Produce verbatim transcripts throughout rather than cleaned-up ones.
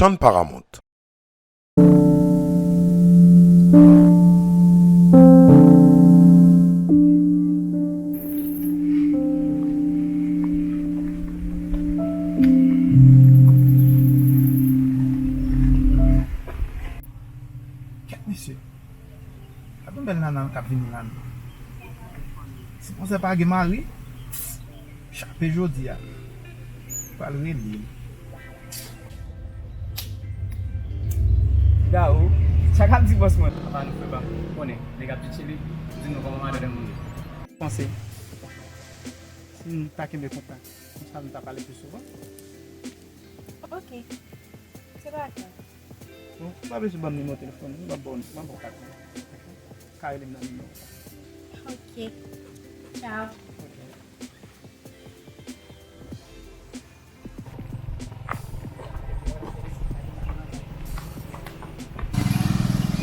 tann Paramount. Kèt mesye. Gade yon bèl nana k ap vini la non. Si panse pa gen mari, chape jodi a. Pral rele. Gao, sa k ap di bòs mwen? Papa nou fè ba m konnen, nèg ap tchitchili, di nou kòman madanm ou ye. Panse, si n ta kenbe kontak, konsa nou ta pale pi souvan. Ok, se pa grav. Bon, pa bezwen ban m nimewo telefòn ou, m ap ba w, m ap ba w kat mwen. Ou ka rele m nan nimewo sa. Ok. Tchao. Ok.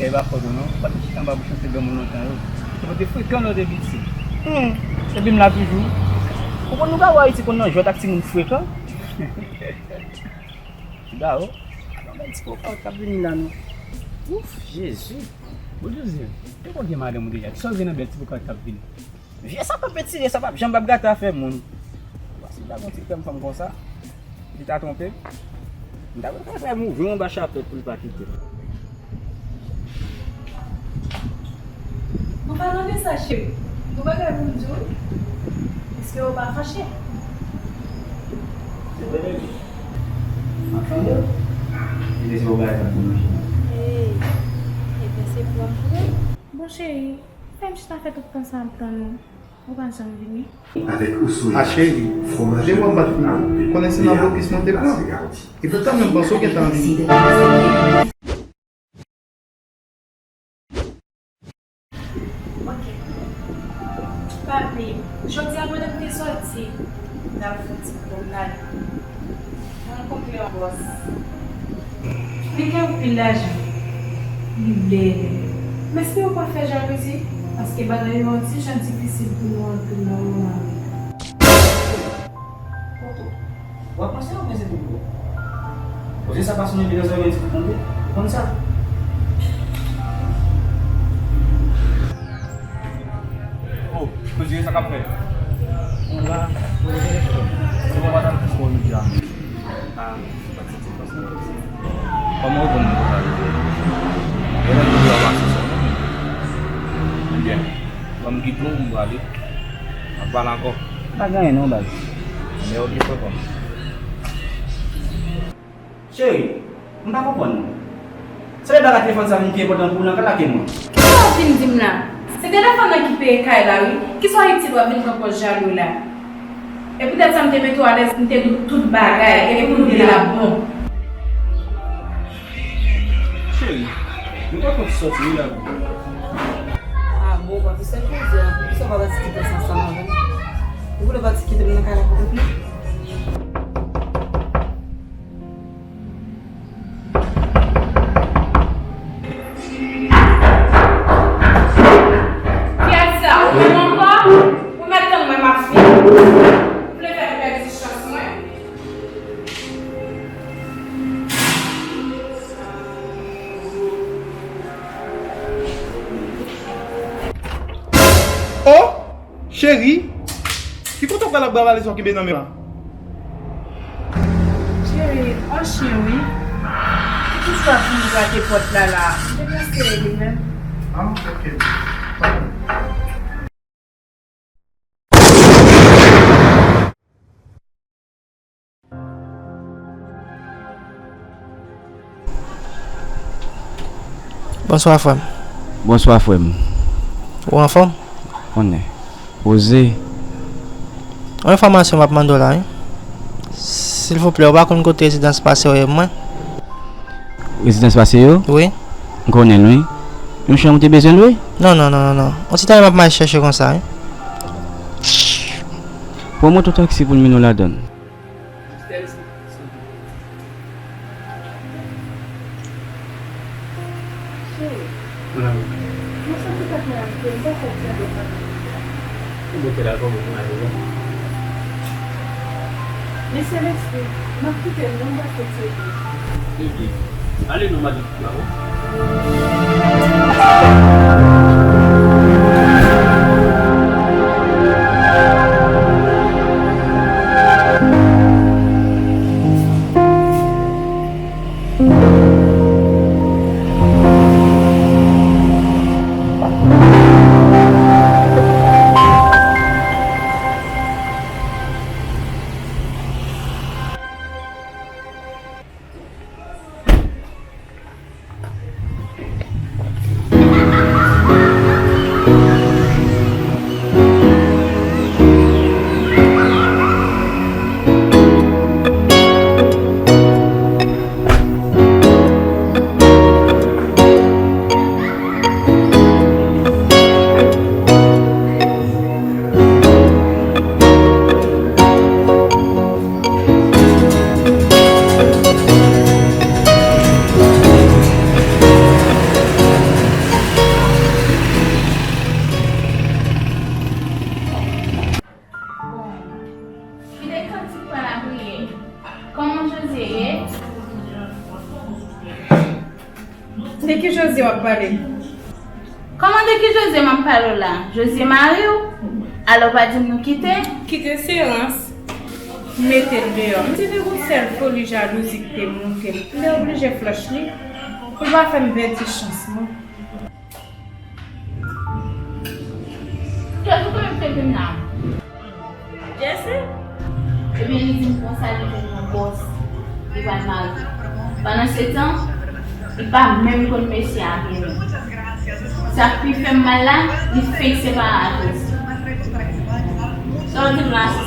E pa fòt ou non, ou pa t chita anba bouch anpil granmoun lontan yo. Ou te frekan lè w te piti. Hmm, epi m la toujou. Ou konn nou ka wè Ayiti konn nan jwèt ak timoun frekan. Gao, pa gen ti pokòt k ap vini la non. Ouf, Jezi. Bon, Jezi, te konn gen madanm ou deja. Kisa w gen nan bèl ti pokòt k ap vini? Vye sa p ap etire, sa p ap janm p ap gate afè moun. Bon, si l ta gon ti krèm fanm konsa, li ta twonpe m. M ta prefere fè mouve anba chapèt pou l pa kite m. Ou pa tande sa, cheri. Gon bagay pou m di w. Èske ou pa fache? Se vre, baby. M ap tande w. Ebyen, se yon bagay k ap di m, cheri. Hey, ebyen, se pou w ap jwe. Bon, cheri, fè m chita fè tout tan sa ap tann ou. Ou pa janm vini. Avèk Oso Elaji, fwomaj de bwa, konnen se nan blokis mwen te pran. E poutan menm panse w gentan vini. Ok. Pa bliye, jodi a pandan m te sòti, m t al fè yon ti pwomnad. Mwen rankontre yon bòs. Li gen anpil lajan. Li bèl. Men si yo pa fè jalouzi, paske bagay yo yon ti jan difisil pou nou antre nan moman yo. Poto, w ap panse oubyen se pou ou? Koze sa pa sonje byen nan zòrèy m ti pou konte. Ou konn sa? Oh, koze sa k ap fèt? Bon, la, koze telefòn. Se bon, pa tann. Bon, nou di a. Ah, se pa ti ti pas. Kòman ou konn nou konn rive? Mwen menm, nou pase sou mwen. Ebyen, ban m kite w, m prale. N ap pale ankò. Pa gen anyen non, baz. Ebyen, oke, tonton. Cheri, m pa konprann non. Se lè bagay telefòn sa vin pi enpòtan pou ou nan ka lage mwen. Kisa w ap vin di m la? Se telefòn nan ki peye kay la wi. Kisa w itil w ap vin pran pòz jalou la? E poutèt sa m te mete w alèz, m te di w tout bagay, e pou nou de l ap bon. Cheri, nou pa konn sòti wi la. Ah bon, papi, sèl koze a, poukisa w pa pati kite m ansanm avè m? Ou vle pati kite m nan kay la pou kont mwen? Kiyès sa? Ou menm ankò? Ou mèt tann mwen m ap vini. Ou vle fè m pèdi chans mwen? Oh! Cheri, ki kote w pral ak bwa valiz sa w kenbe nan men w la? Cheri, on chen wi. Li toujou ap vin grate pòt la la. M te panse e li menm. Ah, ok. Bonswa, frè m. Bonswa, frè m. Ou anfòm? Konnen. Poze. Yon enfòmasyon m ap mande w la, wi. Silvouplè, ou pa konn kote rezidans pase w ye mwen? Rezidans pase yo? Wi. M konnen l, wi. Yon chanm ou te bezwen lwe? Non, non, non, non, non. Yon ti tan m ap mache chèche konsa, wi. Pran moto taksi pou l mennen w ladan l. Cheri, mwen santi tèt mwen ap plen, m pa fè tande fanmi. Ou bouke la kòman pou ale la? Mesye Leslie, m ap kite l non, m pa fè tande. Ale non, madanm. Bon, kite kantik pa lapriyè. Kòman Jozye ye? De ki Jozye w ap pale? Kòman de ki Jozye m ap pale w la? Jozye mari w? Alò pa di m nou kite? Kite se rans. M mete l deyò. M te gen yon sèl foli jalouzi ki te monte m. M te oblije flòch li pou l pa fè m pèdi chans mwen. Jesse, ou konnen m te vin la? Jesse? Ebyen, li di m konsa li jwenn yon bòs, li pral marye. Pandan se tan, li pa menm konn mesye a byen menm. Sa k pi fè m mal la, li fenk separe ak Jesse. Sa w di m la, se